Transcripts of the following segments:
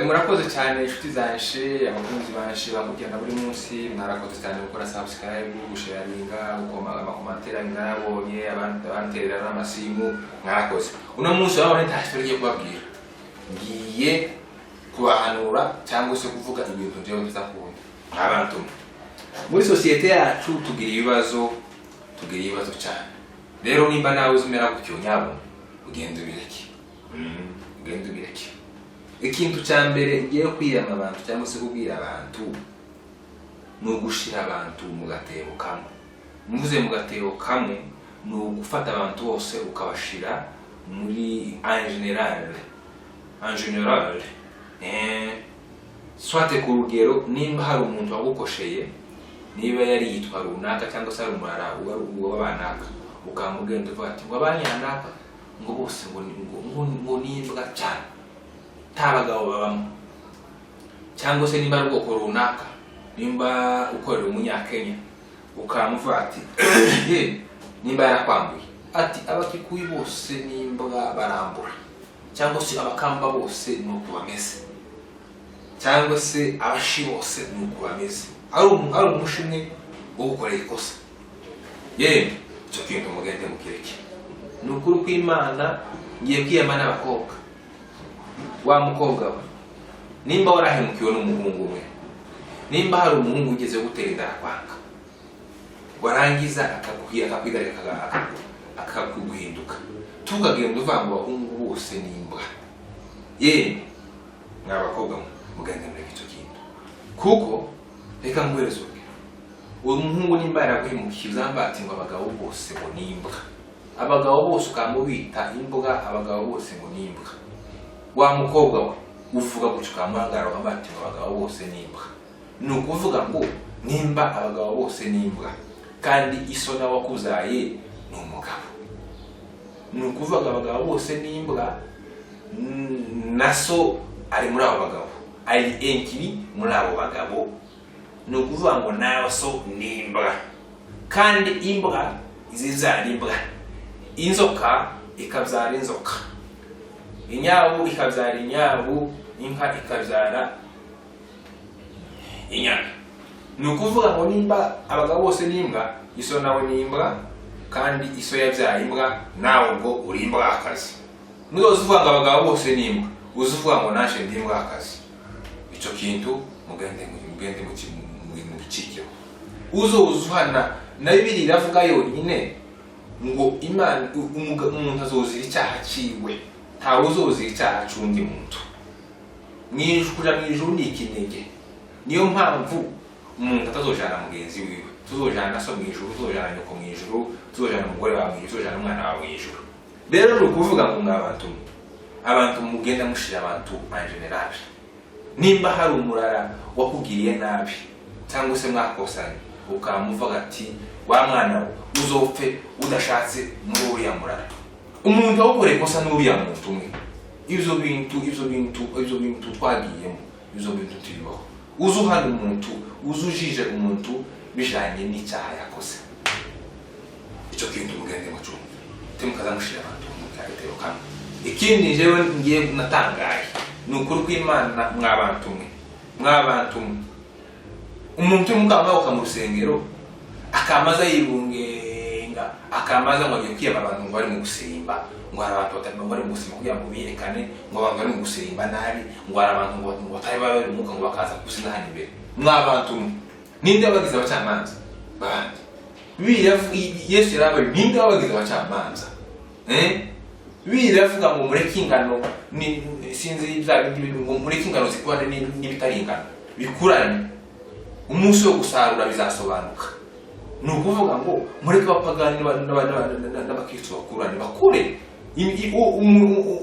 Murakoze cyane, inshuti zanje, abakunzi banje bankurikirana buri munsi. Mwarakoze cyane gukora subscribe, gusharinga, gukoma amakomantere narabonye, abanterera n'amasimu. Mwarakoze. Uno munsi urabona nta story ngiye kubabwira, ngiye kubahanura cyangwa se kuvuga ibintu njyewe ntazakunda. Abantu mwe, muri sosiyete yacu tugira ibibazo, tugira ibibazo cyane. Rero nimba nawe uzumera gutyo, nyabona ugenda ubireke. Ugenda ubireke. Ikintu cya mbere ngiye kwiyama abantu cyangwa se kubwira abantu ni ugushira abantu mu gatebo kamwe. Mvuze mu gatebo kamwe, ni ugufata abantu bose ukabashira muri en général, en général, soit ku rugero, nimba hari umuntu wagukosheye, niba yari yitwa runaka cyangwa se ari umurara w'abanaka, ukamugenda uvuga ati ngo abanyanaka ngo bose ngo ni imbwa cyane, nta bagabo babamo. Cyangwa se nimba ari ubwoko runaka, nimba ukorera umunyakenya, ukamuvuga ati "Ye, nimba yarakwambuye," ati "Abakikuyu bose n'imbwa barambura," cyangwa se "Abakamba bose ni uku bameze," cyangwa se "Abashi bose ni uku bameze," ari umushi umwe wo gukorera ikosa. Yewe, icyo kintu mugende mukireke. Ni ukuri kw'Imana, ngiye kwiyama n'abakobwa. Wa mukobwa we, nimba warahemukiwe n'umuhungu umwe, nimba hari umuhungu ugeze gutera inda arakwanga, warangiza akakwigarika, akakuguhinduka, tukagenda uvuga ngo abahungu bose ni imbwa. Yewe, mwa bakobwa mwe, mugende mureke icyo kintu. Kuko reka nguhereze urugero: uwo muhungu nimba yaraguhemukiye, uzamba ati ngo abagabo bose ngo ni imbwa, abagabo bose ukamubita imbwa, abagabo bose ngo ni imbwa. Wa mukobwa we uvuga gutyo, ukamuhagarara ukavuga ati ngo abagabo bose ni imbwa, ni ukuvuga ngo nimba abagabo bose ni imbwa kandi iso nawe wakuzaye ni umugabo, ni ukuvuga abagabo bose ni imbwa, na so ari muri abo bagabo, ari enkiri muri abo bagabo, ni ukuvuga ngo nawe so ni imbwa. Kandi imbwa zibyara imbwa, inzoka ikabyara inzoka, inyabu ikabyara inyabu, inka ikabyara inyana. Ni ukuvuga ngo nimba abagabo bose ni imbwa, iso nawe ni imbwa, kandi iso yabyaye imbwa, nawe ubwo uri imbwakazi. Nuzoza uvuga ngo abagabo bose ni imbwa, uza uvuga ngo naje ndi imbwakazi. Icyo kintu mugende mugicikeho. Uzoza uhana na Bibiliya iravuga yonyine ngo Imana, umuntu azozira icyaha ciwe, ntawe uzozira icyaha c'undi muntu. Mw'ijuru, kuja mw'ijuru ni ikinege. Niyo mpamvu umuntu atazojana mugenzi wiwe, tuzojana so mw'ijuru, tuzojana nyoko mw'ijuru, tuzojana umugore wawe mw'ijuru, tuzojana umwana wawe mw'ijuru. Rero ni ukuvuga ngo mwa bantu mwe, abantu mugenda mushira abantu en général, nimba hari umurara wakugiriye nabi cyangwa se mwakosanye, ukamuvuga ati "Wa mwana we, uzopfe udashatse muri uriya murara." Umuntu awukoreye ikosa n'uriya muntu umwe. Ivyo bintu twagiyemo, ivyo bintu tubibaho. Uzi uhana umuntu, uzi ujije umuntu bijanye n'icyaha yakoze. Icyo kintu mugende mucumva, timukaza mushira abantu mu karitero kamwe. Ikindi jewe ngiye natangaye, ni ukuri kw'Imana, mwa bantu mwe, mwa bantu mwe, umuntu uri mukamwabuka mu rusengero akamaza yibungenga, akamaza ngo agiye kwiyama abantu ngo bari mu gusimba, ngo hari abantu batari bari mu gusimba kugira ngo biyerekane, ngo abantu bari mu gusimba nabi, ngo hari abantu ngo batari bari mu mwuka, ngo bakaza gusina hano imbere. Mwa bantu mwe, ninde wabagize abacamanza babandi? Bibiliya Yesu yarabaye, ninde wabagize abacamanza? Eh, Bibiliya iravuga ngo mureke ingano sinzi bya bindi, ngo mureke ingano zikurane n'ibitari ingano bikurane, umunsi wo gusarura bizasobanuka. Ni ukuvuga ngo mureke abapagani n'abakristo bakurane, bakure.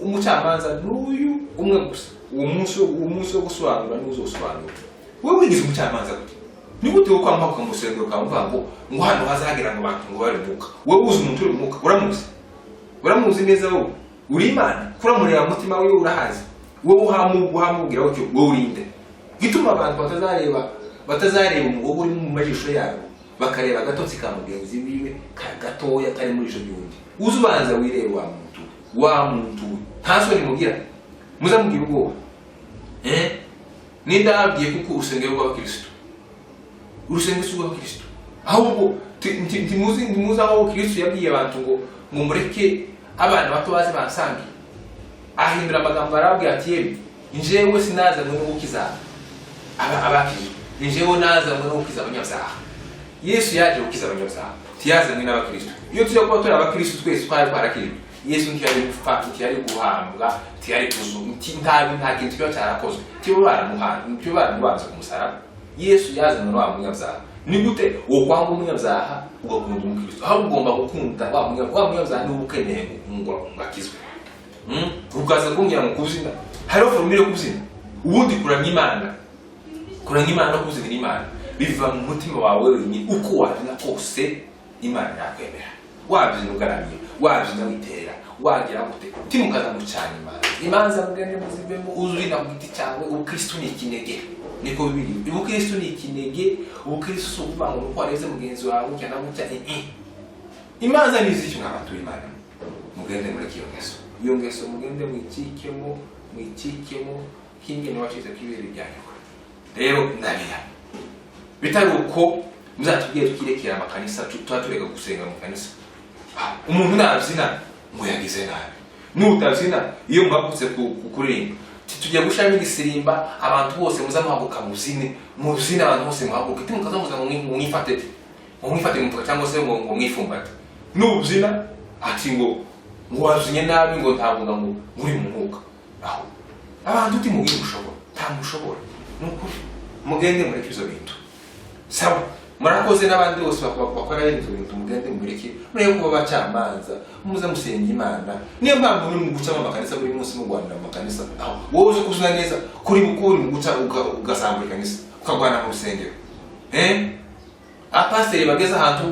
Umucamanza n'uyu umwe gusa. Uwo munsi wo gusobanura niwo uzosobanura. Wowe wigize umucamanza gute? Ni gute wo kwambuka mu rusengero ukavuga ngo hano hazagira ngo abantu ngo bari mu mwuka? Wowe uzi umuntu uri mu mwuka? Uramuzi? Uramuzi neza? Wowe uri Imana kuramureba mu mutima wiwe? Urahazi wowe? Uhamubwira utyo, wowe urinde gituma abantu batazareba umugogo uri mu majisho yabo, bakareba agatotsi ka mugenzi wiwe gatoya kari muri ijisho ry'undi? Uzi ubanza wirebe, wa muntu, wa muntu we. Nta soni mugira? Muza mugira ubwoba. Ninde wababwiye kuko urusengero rw'abakristo, urusengero si urw'abakristo, ahubwo ntimuzi aho Kristo yabwiye abantu ngo mureke abana bato baze bansange? Ahindura amagambo, arababwira ati: "Yemwe, njyewe sinazanywe no gukiza abakijijwe, njyewe nazanywe no gukiza abanyabyaha." Yesu yaje gukiza abanyabyaha, ntiyazanywe n'abakristo. Iyo tujya kuba turi abakristo twese, twari twarakijijwe, Yesu ntiyari gupfa, ntiyari guhambwa, ntiyari kuzu, nta kintu kiba cyarakozwe, tibo baramuhambye, tibo baramubanze ku musaraba. Yesu yazanywe na wa munyabyaha. Ni gute wokwanga umunyabyaha ugakunda umukristo? Ahubwo ugomba gukunda wa munyabyaha, niba ukeneye ngo akizwe. Ukaza kumbwira ngo kubyina, hariho formule yo kubyina. Ubundi kuramya Imana no kubyinira Imana biva mu mutima wawe wenyine. Uko wabyina kose Imana yakwemera. Wabyina ugaramye, wabyina witerera, wagira gute, timukaza mucana imanza. Imanza mugende muzivemo. Uzwina ku giti cyawe. Ubukristo ni ikinege, niko bibiri. Ubukristo ni ikinege. Ubukristo si ukuvuga ngo nuko wareze mugenzi wawe gutya na gutya. Imanza ni iziki? Mwabatuye Imana, mugende mureke iyo ngeso. Iyo ngeso mugende mwikikemo, mwikikemo k'ingene wacitse kw'ibere rya nyoko. Rero ndabiya bitari uko muzatubwire tukirekera amakanisa, tuba tureka gusenga mu kanisa. Umuntu nabyina ngo yagize nabi, nutabyina iyo muhagurutse kuririmba, tugiye gushiramo igisirimba, abantu bose muza muhaguruka mubyine, mubyine, abantu bose muhaguruke. Timukaza muza ngo mwifate mu mufuka cyangwa se ngo mwifumbate. Nubyina ati ngo wabyinye nabi, ngo ntabwo ngo uri mu mwuka. Aho abantu timubwire mushobora, nta mushobora. Ni ukuri, mugende mureke ibyo bintu. Sawa, murakoze. N'abandi bose bakora ibyo bintu, mugende mureke, mureke kuba abacamanza, muze musenga Imana. Niyo mpamvu muri mu gucamo amakanisa buri munsi, murwanira mu makanisa. Aho wowe uzi kubyina neza kuri mu guca ugasambura ikanisa, ukagwana mu rusengero. Abapasiteri bageze ahantu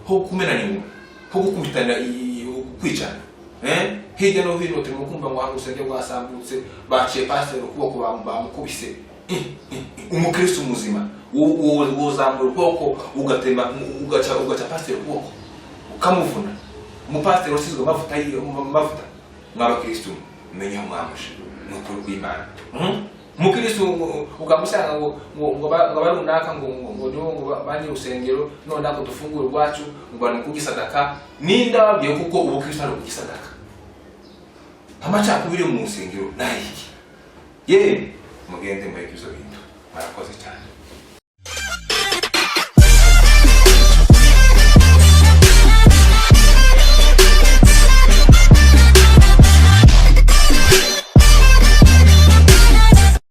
ho kumenana inguma, ho gukubitana, kwicana. Hirya no hino turimo kumva ngo hari urusengero rwasambutse, baciye pasiteri ukuboko, bamukubise. Umukristo muzima wozamura ukuboko ugatema, ugaca pasiteri ukuboko, ukamuvuna, umupasiteri wasizwe amavuta amavuta? Mw'abakristo, mumenye aho mwamuje, ni ukuri kw'Imana. Umukristo ukamusanga ngo barunaka ngo nibo ngo ba nyir'urusengero, none ntabwo dufungura urwacu, ngo bari kugisadaka. Ninde wabwiye kuko ubukristo ari ukugisadaka? Amacakubiri yo mu rusengero nayiki? Ye, mugende mureke ibyo bintu. Murakoze cyane.